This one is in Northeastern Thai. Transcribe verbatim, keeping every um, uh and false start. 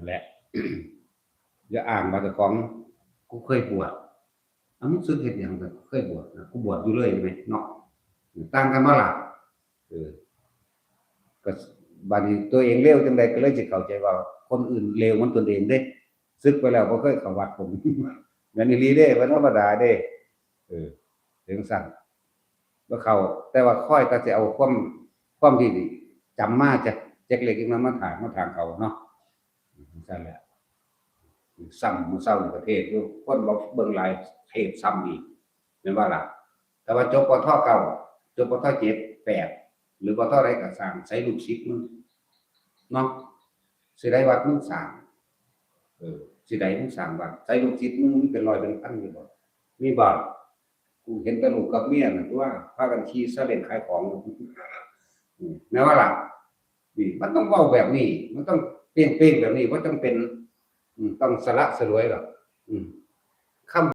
และ อย่าอ้างว่าเจ้าของ กูเคยบวช อ่ะ มึงสึกเฮ็ดหยัง แต่กูเคยบวชนะ กูบวชอยู่เลยไหมเนาะ ต่างกันบ่ล่ะ เออ ก็บัดนี้ตัวเองเลวจังใดก็เลยสิเข้าใจว่าคนอื่นเลวเหมือนตนเองเด้ สึกไปแล้วบ่เคยเข้าวัดผม แม่นอีหลีเด้ บ่ธรรมดาเด้ เออ ถึงสั่น บ่เข้า แต่ว่าคอยก็สิเอาความ ความที่จำมาจาก จากเล็กจากน้อยมาถาง มาถางเขาเนาะ สั่นแหละ ซ้ำมื้อเช้านี่ก็เทศน์อยู่ คนบ่เบิ่งหลาย เทศน์ซ้ำอีก แม่นบ่ล่ะ แต่ว่าจบ ปท เก้า จบ ปท เจ็ด แปด หรือ ปท ใดก็สร้าง ใส่ลูกศิษย์มึง เนาะ สิได้วัดมึงสร้าง เออ สิได้มึงสร้างวัด ใส่ลูกศิษย์มึงมีเป็นร้อยเป็นพันอยู่บ่ มีบ่ กูเห็นแต่ลูกกับเมียน่ะ ว่าพากันขี่ซาเล้งขายของ อืม แม่นบ่ล่ะ นี่ มันต้องเว้าแบบนี้ มันต้องเปล่งๆแบบนี้ บ่ต้องเป็น อืม ต้องสละสลวยหรอก อืม